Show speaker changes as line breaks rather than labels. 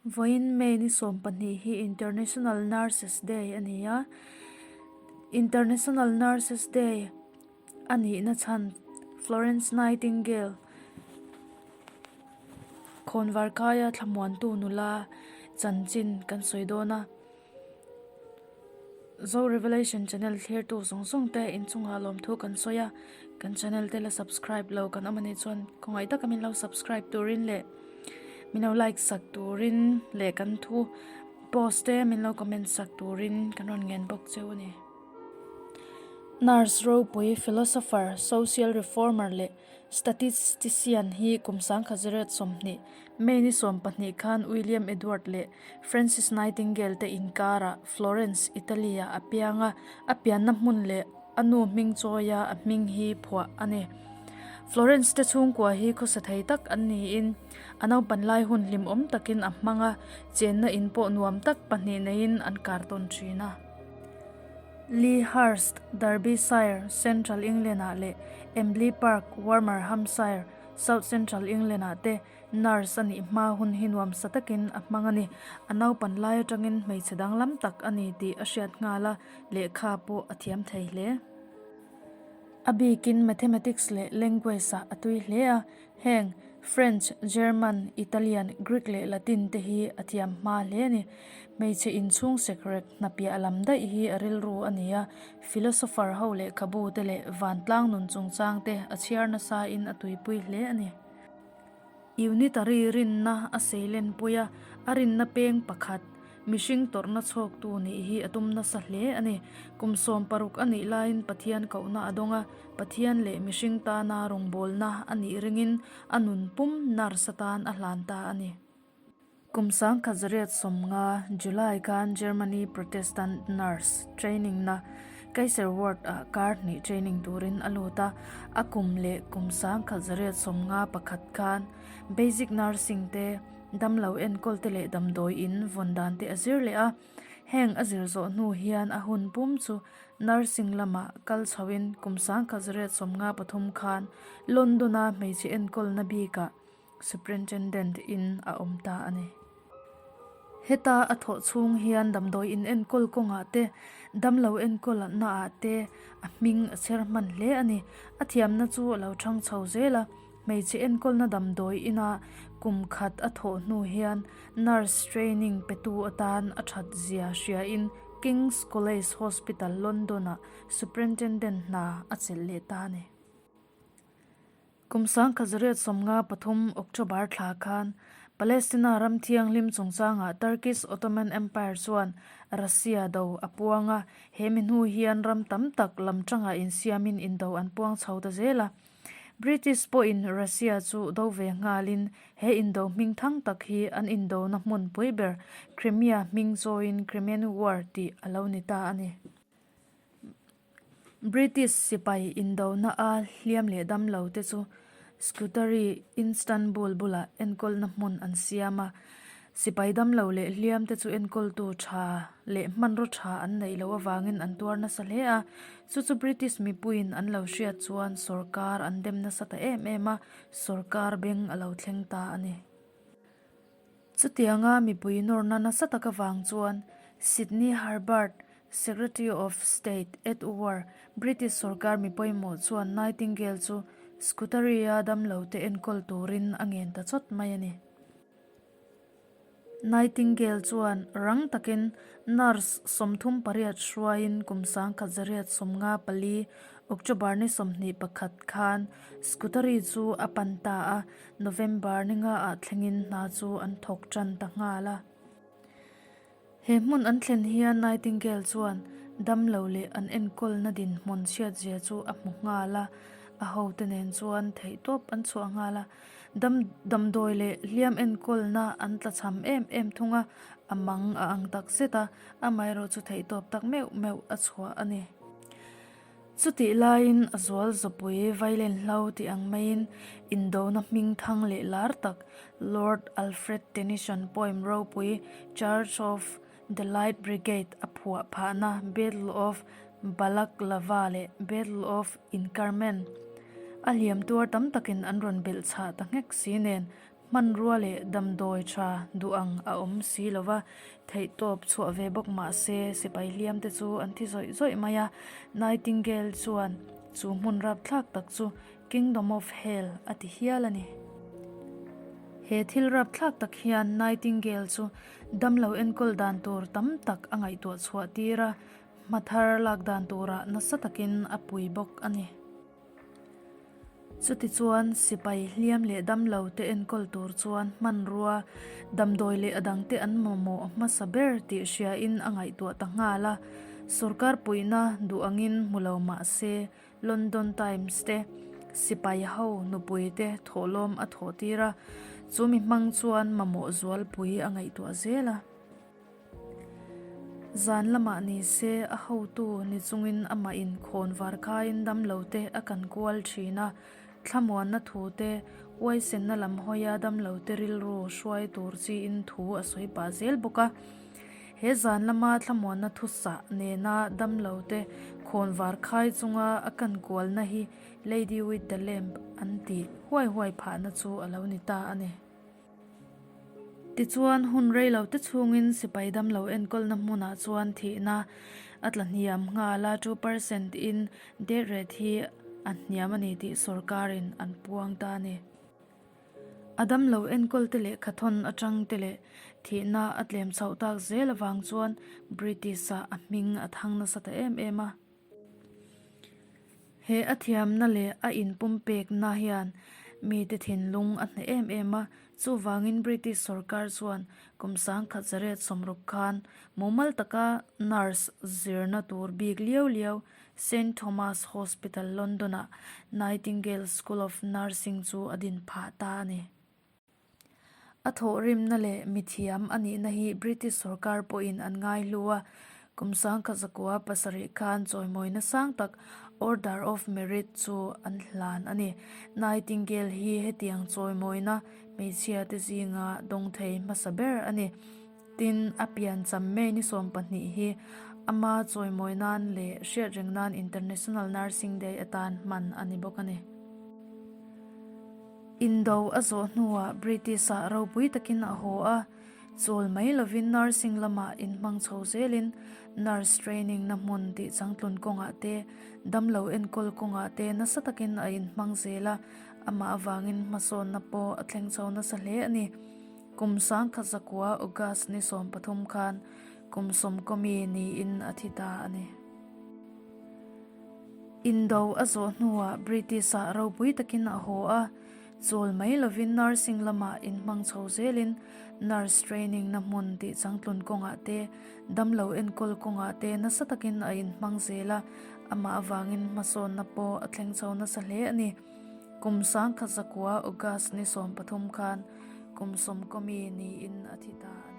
Vawiin May ni 12 hi International Nurses Day a ni a. International Nurses Day a nihna chhan Florence Nightingale khawnvar kaia thlamuantu nula chanchin kan sawi dawn a. Zo Revelation channel thlirtu zawng zawng te inchungah lawmthu kan sawi a, kan channel te la subscribe lo kan awm anih chuan khawngaih taka min lo subscribe turin leh min lo like sak turin leh kan thu post te min lo comment sak turin kan rawn ngen bawk cheu a ni. Nurse ropui, philosopher, social reformer leh Statistician hi kum 1920, May ni 12 khan William Edward leh Frances Nightingale te inkarah Florence, Italy-ah a piang a, a pianna hmun leh a nu hming chawia a hming hi phuah a ni. Florence te chhungkua hi khawsa thei tak an niin a naupan lai hun hlimawm takin a hmang a, chenna in pawh nuam tak pahnih neiin an kar tawn thin a. Lee Hurst, Derbyshire, Central England-ah leh Embley Park, Warmer, Hampshire, South Central England-ah te nurse a nih hma hun hi nuamsa takin a hmang a ni. A naupan lai atangin hmeichhe danglam tak a ni tih a hriat nghal a, lehkha pawh a thiam thei hle. A bikin Mathematics leh Language-ah a tui hle a, Heng, French, German, Italian, Greek leh Latin te hi a thiam hma hle a ni. Hmeichhe inchhung sekrek hnapiah lam daih hi a rilru a ni a, philosopher ho lehkhabu te leh vantlang nun chungchang te a chhiar nasa in a tuipui hle a ni. Unitary rinna a seilenpui a, a rinna peng pakhat, Mihring tawrhna chhawktu nih hi a tum nasa hle a ni. Kum 60 a nih laiin Pathian kohna a dawng a, Pathian leh mihring tana rawngbawlna a nih ringin a nun pum nurse atan a hlan ta a ni. Kum 1950, July khan Germany Protestant Nurse Training na Kaiserwerth ah kar hnih training turin a lut a, a kum leh kum 1951 khan Basic Nursing te Damlo enkawl te leh damdawi in vawn dan te a zir leh a, heng a zir zawh hnu hian a hun pum chu nursing lamah kal chhoin kum 1953 khan London-a hmeichhe enkawlna bikah superintendent in a awm ta a ni. Heta a thawh chhung hian damdawi in enkawl kawngah te, damlo enkawl naah te a hming a chher hman hle a ni. A thiamna chu a lo thang chho zel a. Hmeichhe enkawlna damdawi ina kum khat a thawh hnu hian nurse training petu atan a that zia hriain King's College Hospital, London-ah superintendent hna a chelh leh ta a ni. Kum 1953 October thla khan Palestina ram thianghlim chungchangah Turkish Ottoman Empire chuan Russia do a puang a, he mi hnu hian ram tam tak lam tangah insiamin indo an puang chho ta zel a. British pawhin Russia chu do ve nghalin he indo hming thang tak hi an indona hmunpui ber Crimea hming chawiin Crimean War tih a lo ni ta a ni. British sipai indona a hliam leh dam lo te chu Scutari, Istanbul bulah enkawlna hmun an siam a. Sipai damlo leh hliam te chu enkawltu tha leh hmanraw tha an neih loh avangin an tuar nasa hle a, chu chu British mipuiin an lo hriat chuan sawrkar an dem nasa ta em em a, sawrkar beng a lo thleng ta a ni. Chutianga mipui nawrna nasa tak avang chuan Sidney Herbert, Secretary of State at War, British sawrkar mi pawimawh chuan Nightingale chu Scutari-a damlote enkawl turin a ngen ta chawt mai a ni. Nightingale chuan rang takin nurse 38 hruaiin kum 1954 October ni 21 khan Scutari chu a pan ta a, November ni nga ah thlengin hna chu an thawk tan ta nghal a. He hmun an thlen hian Nightingale chuan damlo leh an enkawlna dinhmun chhiatzia chu a hmu nghal a, a hote nen chuan theihtawp an chhuah nghal a. Dam damdawi leh hliam enkawlna an tlachham em em thung a, a mang a ang tak zet a, amaherawh chu theihtawp tak meuh meuh a chhuah a ni. Chutih laiin a zual zawpui vailen hlo tih ang maiin indona hming thang leh lar tak Lord Alfred Tennyson poem ropui Charge of the Light Brigade a phuah phahna Battle of Balaklava leh Battle of Inkerman a hliam tuar tam takin an rawn belh chhah ta nghek si nen. Hmanrua leh damdawi tha duh ang a awm si lo va, theihtawp chhuah ve bawk mah se sipai hliam te chu an thi zawih zawih mai a. Nightingale chuan chu hmun rapthlak tak chu Kingdom of Hell a ti hial a ni. He thil rapthlak tak hian Nightingale chu damlo enkawl dan tur tam tak a ngaihtuah chhuah tir a, hma thar lak dan turah nasa takin a pui bawk a ni. Chutichuan, sipai hliam leh damlo te enkawl tur chuan hmanrua, damdawi leh a dangte an mamawh hmasa ber tih hriain a ngaihtuah ta nghal a. Sorkar puihna duh angin hmu lo mah se, London Times te, sipai ho nupui te thawhlawm a thawh tir a, chumi hmang chuan mamawh zualpui a ngaihtuah zel a. Zan lamah ni se a hotu ni chungin amah in khawn var khaiin damlo te a kan kual thin a, thlamuanna thu te, uaisenna lam hawia damlo te rilru hruai tur chiin thu a sawi pah zel bawk a. He zan lama thlamuanna thu sah nena damlo te khawn var khai chunga a kan kualna hi Lady with the Lamp an tih huai huai phahna chu a lo ni ta a ni. Tichuan, hun rei lo te chhungin sipai damlo enkawlna hmunah chuan thihna a tla hniam nghal a, 2% in death rate hi a hniam a ni tih sorkarin an puang ta a ni. A damlo enkawl te leh khathawn atang te leh thihna a tlem chhoh tak zel avang chuan British-ah a hming a thang nasa ta em em a. He a thiamna leh a inpumpekna hian mite thinlung a hneh em em a, chuvangin British sorkar chuan kum 1960 khan mumal taka nurse zirna tur bik liau liau Saint Thomas Hospital London-ah Nightingale School of Nursing chu a din phah ta a ni. A thawhrimna leh mithiam a nihna hi British sorkar pawhin an ngaihlu a, kum 1907 khan chawimawina sang tak Order of Merit chu an hlan a ni. Nightingale hi hetiang chawimawina hmeichhia te zinga dawng thei hmasa ber a ni. Tin, a piancham May ni 12 hi ama chawimawi nan leh hriatreng nan International Nursing Day atan hman a ni bawk a ni. Indo a zawh hnuah British-ah ropui takin a haw a, chawl mai lovin nursing lamah inhmang chho zelin nurse training na hmun tih changtlun kawngah te, damlo enkawl kawngah te nasa takin a inhmang zel a, amah avangin hmasawnna pawh a thleng chho nasa hle a ni. Kum 1900 August ni 13 khan kum sawmkawmi niin a thi ta a ni. Indo a zawh hnuah British-ah ropui takin a haw a, chawl mai lovin nursing lamah inhmang chho zelin nurse training na hmun tih changtlun kawngah te, damlo enkawl kawngah te nasa takin a inhmang zel a, amah avangin hmasawnna pawh a thleng chho nasa hle a ni. Kum 1900 August ni 13 khan kum sawmkawmi niin a thi ta a ni.